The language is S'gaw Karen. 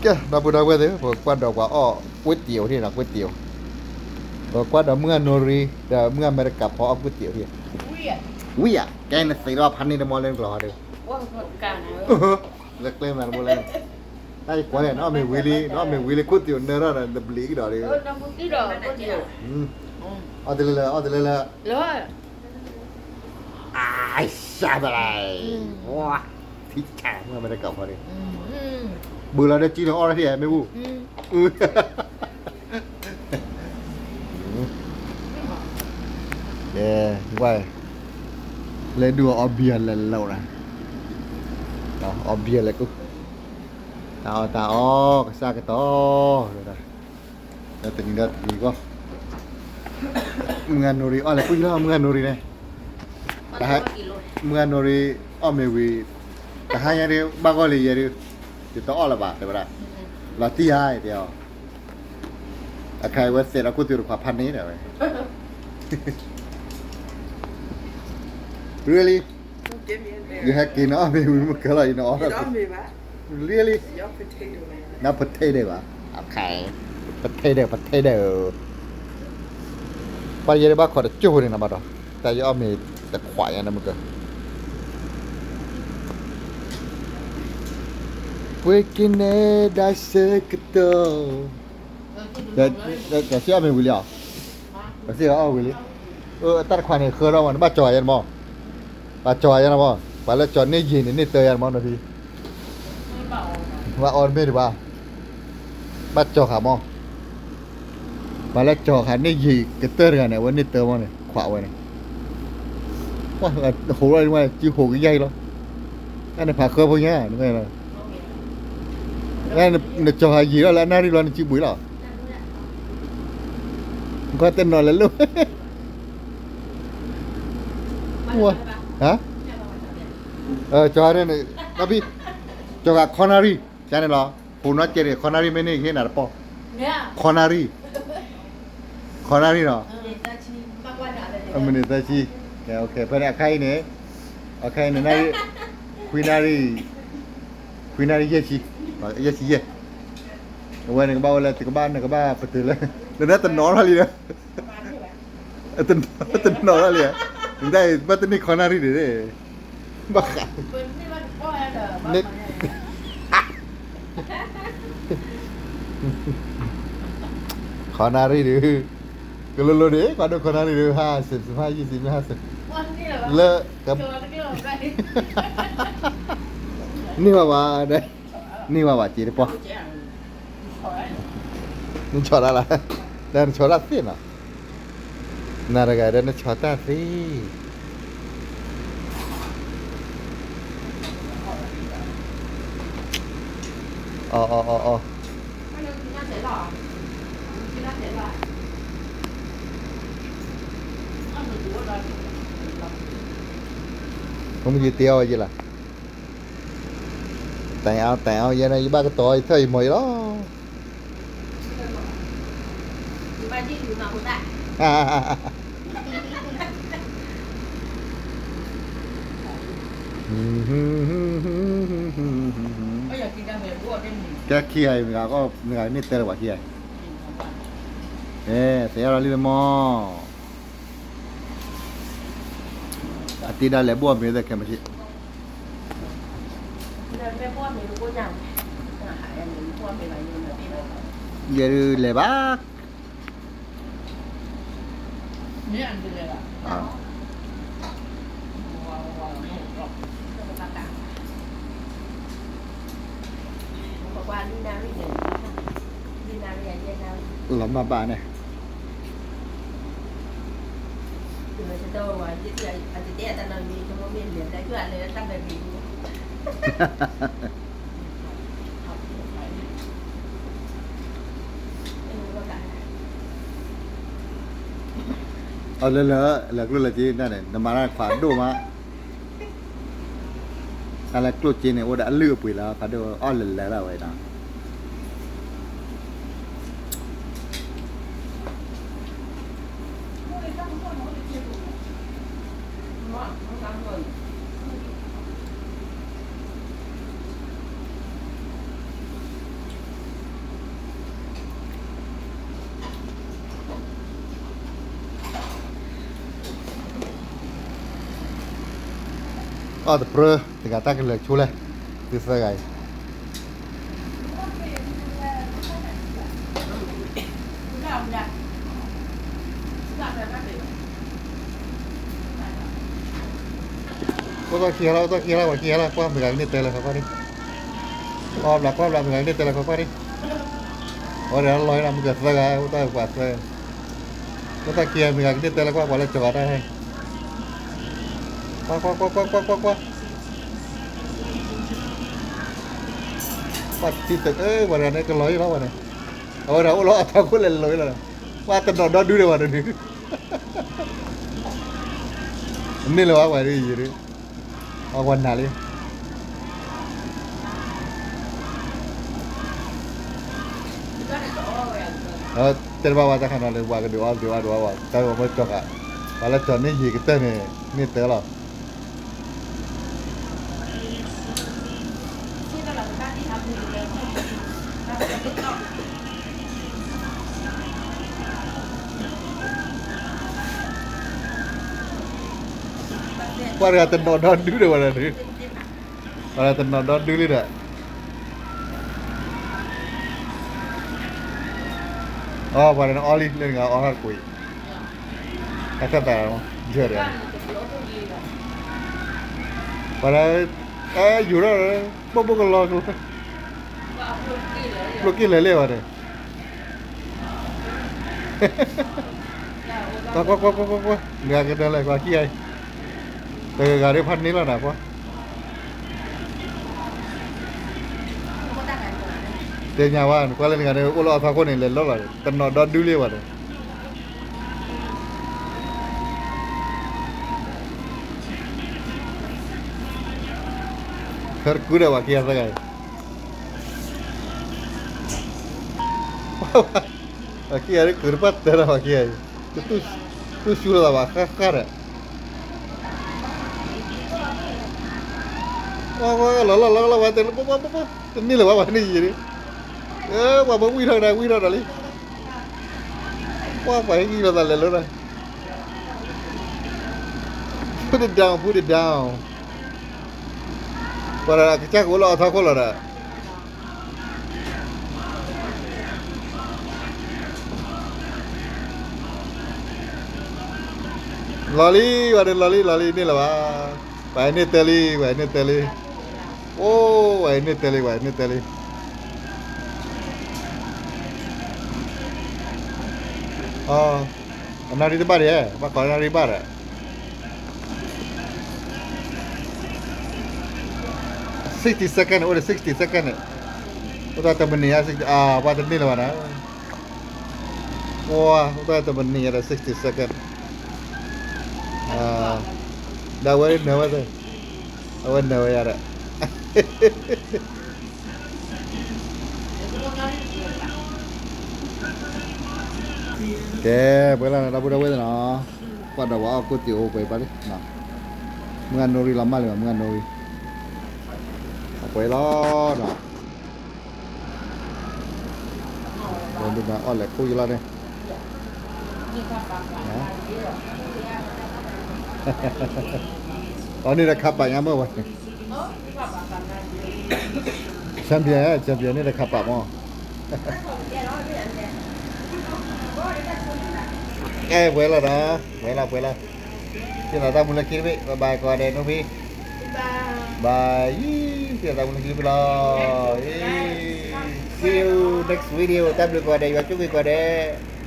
ကဲ ဒီပုၢ်ဒီဝဲၢ်သ့ၣ် ပကွၢ်ဒီးပှၤအီၣ်ကွ့တံာ်အိၣ်ထံၣ်နီၤ ကွ့တံာ်အိၣ်, ပကွၢ်ဒီးမုၢ်ဂၤနိရံ ဒီးမုၢ်ဂၤအမဲရကၤဖီအီၣ်ကွ့တံာ်အိၣ်ထံၣ်, ဝံယၤ ကဲနသ့ၣ်ဒီးဖးန့ၢ်တမီလၢနကျိာ်ဟီဒီး, လၢကျဲမးတဘိလဲၣ်, တၢ်ယကွၢ်န့ၣ် နအီၣ်မ့ၤဝံၤလံ နအီၣ်မ့ၤဝံၤလံ ကွ့တံာ်အိၣ်နၢထီၣ်ဒီး နဘျံးကဒီးဒီး, အီၣ်တလၢလၢ အီၣ်တလၢလၢ အၢ ရှါဘၣ်လၢ, ဝါ, ထံဆၣ်မုၢ်ဂၤအမဲရကၤဖီန့ၣ်, ဘုလီၤဒီးကံလီၤအီၣ်ထံၣ်မ့ၢ်ပူၤ, ကဲ, ဝါ, လဲၤဒုးအီၣ်ဘံယၤလဲၤလီၤ, အီၣ်ဘံယၤလဲၤကူ, တၢ်အီၣ်တၢ်အီ ကစၢ်ကတီၢ် တနံၤဒီးတနံၤဂီၢ်, မုၢ်ဂၤနိရံအီၣ်လဲၤကွံာ်လီၤ မုၢ်ဂၤနိရံန့ၣ်, မုၢ်ဂၤနိရံ အီၣ်မ့ၤဝံၤ, တဟါညါဒုး ဘၣ်ဂီၢ်လံယဲဒုး, ယတအီၣ်လၢၤဘၣ် တဲဝဲဒၣ်, လီၤတံၢ်ဧါ တဲအီၤ, အခါအံၤဝဲသဲးဒီးခိၣ်သ့တခွးဖးန့ၣ်ဒၣ်ဝဲ, Really? ယဟဲက့ၤနအီၣ်မ့ၤဝံၤမုၢ်ကလီၤ ယနအီၣ်ထီၣ်, Really? Not potato ဘၣ်, potato, potato, ပှၤယဲဒၣ်ဘၣ်ခိးတကၠိၢ်ဖိန့ၣ်နီၤဘၣ်ဒီး, တၢ်ယအီၣ်မ့ၤတခွးညါန့ၣ်မုၢ်က, ပှ့ၤက့ၤနဲဒၣ်ဆၢကတီၢ်, ဒီးစ့အီၣ်မ့ၤဝံၤလံဧါ, ဒီးစ့အီၣ်ဝံၤလံ, တၢ်တခွးန့ၣ်ဃၢဒီးမး နဘၣ်ကၠီၤယဲန့ၣ်မး, ဘၣ်ကၠီၤယဲန့ၣ်မး, ပှၤလၢကၠီၤန့ၢ်ယံာ်န့ၣ် န့ၢ်တၢယဲန့ၣ်မးနီၤဖံ, ဘၣ်အီၣ်တမ့ၢ်ဒံးဘၣ်, ဘၣ်ကၠီၤဃာ်မး ပှၤလၢကၠီၤဃာ်န့ၢ်ယံာ်ကတၢၢ်တဂၤန့ၣ် အဝဲန့ၢ်တၢမးန့ၣ် ခွးဝဲန့ၣ်, ဟိးလီၤ စုဟိးကယၢ်အံၤလီၤ, အန့ၣ်ဖးဃၢဖိညါ, နကၠီၤဃာ်ယံာ်လီၤလၢအနၣ်ရံၣ်လီၤ နစုပှ့ၤလီၤ, ကွၢ်တနီၤလၢလိၣ်, ဟါ, ကၠီၤဃာ်န့ၣ်, ကၠီၤဃာ်ခီနၣ်ရံၣ်, ကန့ၣ်လီၤ, ဖိနီၢ်ကဲးန့ၣ် ခီနၣ်ရံၣ်မ့ၢ်န့ၢ်ဟ့ၣ်နၤတပီၢ်, ခီနၣ်ရံၣ် ခီနၣ်ရံၣ်နီၤ, မံးနံးသၢဆံ, ဖဲန့ၣ်အခါအံၤန့ၣ်, အခါအံၤန့ၣ် နၣ်ရံၣ်, ခွံနၣ်ရံၣ်, ခွံနၣ်ရံၣ်ယဲၢ်ဆံ, ယဲၢ်ဆံယဲၢ်, အဝဲနကဘၣ်အိၣ်လၢ တကဘၣ် နကဘၣ်ပတုာ်လၢ, လၢနတနီၤထီၣ်လံဒီး တနီၤထီၣ်လံဧါ, နတၢ်ဘၣ်တန့ၢ်ခီနၣ်ရံၣ်န့ၣ်, ဘၣ်ဃး, န့ၣ်, ခီနၣ်ရံၣ်ဒုး, ကလိၤလိၤန့ၣ် ကွၢ်ဒိၣ်ခီနၣ်ရံၣ်ဒုး ဟါစ့း ဆံးမး ယံာ်ဆံးမး ဟါစ့း, လၢ, န့ၢ်ဘၣ်ဘၣ်, န့ၢ်ဘၣ်ဘၣ် စ့တပီၢ် နဆီၣ်တၢ်လၢ, ဒီးနဆီၣ်တၢ်သ့နီၤ, နၤတဂၤဒီးနဆီၣ်တၢ်သ့, အီ အီ အီ အီ, မ့ၢ်ယတ့အီၤယဲလီၤ, တၢ်အီၣ်တၢ်အီၣ်ယဲန့ၣ် ယဘၣ်ကတီၤယထၢၣ်ယမီၤအံၤလီၤ. ကဲခံဂၤအံၤ မတၤဂၤန့ၢ်တၢ်လၢၤဘၣ်ခံဂၤအံၤ, သ့ၣ်ညါလီၤလံလၢမီၤ, အတ့ဒၣ်လဲၤဘိၣ်အမ့ၤသ့ခဲမုၢ်ဆ့ၣ် ယဲဒုးလဲၤဘၣ်, လီၤမၢ်ဘၣ်န့ၣ်, အီၣ်လၢလၢ လဲၤကျိၣ်လဲၤစ့န့ၣ် နမၤတၢ်ခွးဒိၣ်မး, တၢ်လၢကျိၣ်စ့န့ၣ် အိၣ်ဒီးအလုၢ်အပှ့ၤလီၤ ဖးဒိၣ်အီၣ်လၢလၢဒၣ်ဝဲနီၤ. မ့ၢ် အီၣ်တပြၢ တဂၤတၢ်ကလဲၤဆိလဲၣ်, သုသၢဂၤအံၤ အိၣ်တ့ၢ်ခံဂၤလီၤ, အိၣ်တ့ၢ်ခံဂၤလီၤ, ပှၤခံဂၤလီၤ, ကွၢ်မုၢ်ဂၤကန့ၢ်တၢလၢၤ ခိးကွၢ်ဒံး, ကွၢ်ဘျးကွၢ်ဘျးမုၢ်ဂၤကန့ၢ်တၢလၢၤ ခိးကွၢ်ဒံး, အဝဲဒၣ်လီၤလီၤ မုၢ်ဂၤသၢဂၤ အိၣ်တ့ၢ်ပှၤသၢဂၤ, အိၣ်တ့ၢ်ခံဂၤ မုၢ်ဂၤကန့ၢ်တၢလၢၤ ကွၢ်ပှၤလၢကၠီၤဂၤတၢ်ဟဲ ကွၢ်ကွၢ်ကွၢ်ကွၢ်ကွၢ်ကွၢ်ကွၢ်ကွၢ်, ကွၢ်တံၤတၢ် အၢ ပှၤတဂၤန့ၣ် ကလီၤယံၤလီၤဝဲန့ၣ်, အဝဲဒၣ်အိၣ်လီၤအထီခိၣ်လဲၤလီၤလီၤ, ပှၤတနီၤဒီဒူၣ်ဒံးဝဲဒၣ်န့ၣ်, န့ၢ်လၢၤဝဲပှၤဒ်အံၤ, အဝဲနၤလံ တဲတဘၣ်ဝဲတၢ်ခါနီၤလၢ ပှၤကဒုးအီၣ်ဒုးအီၣ်ဒုးအီၣ်ဝဲ တၢ်ဂီၤမ့ၢ်ကၠီၤဃာ်, ပှၤလၢကၠီၤန့ၢ်ယံၤကတၢၢ်န့ၣ် န့ၢ်တၢလီၤ. ပှၤတဂၤတနီၤဒီဒူၣ်ဒံးဝဲဒၣ်န့ၣ်, ပှၤတနီၤဒီဒူၣ်လံဒီး အီ ပှၤတနီၤအီလံ လၢနဂၤအီထီၣ်တကိးအံၤ, အထၢၣ်သး, ယၢၢ်ဒီး, ပှၤလၢ, အဲ ယူၤထီၣ်, ဘိၣ်ဘိၣ်ကလီကလီ, ကျိက့ၣ်လဲၤလ့ၣ်ဝဲန့ၣ် ကွၢ်ကွၢ်ကွၢ်ကွၢ်ကွၢ်ကွၢ်, မ့ၢ်အကတၢၢ်လဲၣ် ကွၢ်ခံဂၤအံၤ, တဂၤဂၤဒ်ဖးန့ၢ်လီၤနၤကွၢ်, တဲညါဝဲ နကွၢ်လၢနဂၤန့ၣ် အိၣ်လၢအီထီခိၣ်န့ၣ် လဲၤလီၤလီၤ, တနီၤဒီဒူၣ်လံဝဲန့ၣ် ဟဲတကူဒီးပှၤခံဂၤသၢဂၤအံၤ, ပှၤခံဂၤဒ်ကုၤတပၣ်တၢၢ်ဒီးပှၤခံဂၤအံၤ, တတူၢ်ဆူၣ်လိာ်သးဘၣ်ဃၣ်ဃၣ်ဒီး, လီၤလီၤလီၤလီၤဝဲတဲလၢပှၤပှၤပှၤ တန့ၢ်လၢၤဝဲပှၤန့ၣ်ယံၤဒ်, ပှၤမ့ၢ်ဝံၢ်ထီၣ်ကဒါ ဝံၢ်ထီၣ်ဒီးလံ, ပှၤပှၤဟဲဂံၢ်လိာ်သးလဲၤလၢဒီး Put it down, put it down. ပှၤဒီးကစၢ်ကအိၣ်လၢအီထီခိၣ်လီၤဒီး လီၤလံ ပှၤဒီးလီၤလံ လီၤလံ န့ၢ်လၢၤဘၣ်, ပှၤဟဲန့ၢ်တၢလံ ပှၤဟဲန့ၢ်တၢလံ, အိၣ် ပှၤဟဲန့ၢ်တၢလံ ပှၤဟဲန့ၢ်တၢလံ, အနၣ်ရံၣ်တဘၣ်ဒံး, ဘၣ်ကိးနၣ်ရံၣ်ဘၣ်ဒီး sixty second န့ၣ် အိၣ်ဒီး sixty second န့ၣ်, အိၣ်တၢ်တမံးနံးဧါ, ပှၤတန့ၢ်လၢၤဘၣ်နၤ, ပှၤ အိၣ်တၢ်တမံးနံးဒီး sixty second, ဒီးအဝဲနၢၤဝဲသ့, အဝဲနၢၤဝဲယၤဒီး ကဲ ပှဲၤလီၤနီၤ ဒီပုၢ်ဒီဝဲၢ်နီၤ, ကွၢ်ဒီးပှၤအီၣ်ကိၣ်တံၤအိၣ်ပှဲၤပှဲၤလံ, မုၢ်ဂၤနိရံလီၤမၢ်လံ မုၢ်ဂၤနိရံ, အပှဲၤလီၤနီၤ, ပှၤဒုးနၤအီၣ်လဲၤခိၣ်ယလီၤန့ၣ်, အီၣ်န့ၢ်ဒီးခါပာ်ညါမ့ၢ်ဝဲ champion champion န့ၣ်တခါပာ်မီၢ်, အဲ ပှဲၤလီၤဒီး ပှဲၤလီၤ ပှဲၤလီၤ, စံးသးတၢ်မူလၢခံတဘ့ၣ် bye bye ကိးဂၤဒဲး နိဖံ, bye, စံးသးတၢ်မူလၢခံတဘ့ၣ်လီၤ, see you next video တၢ်ဘျုးကိးဂၤဒဲး ယွၤဆိၣ်ဂ့ၤကိးဂၤဒဲး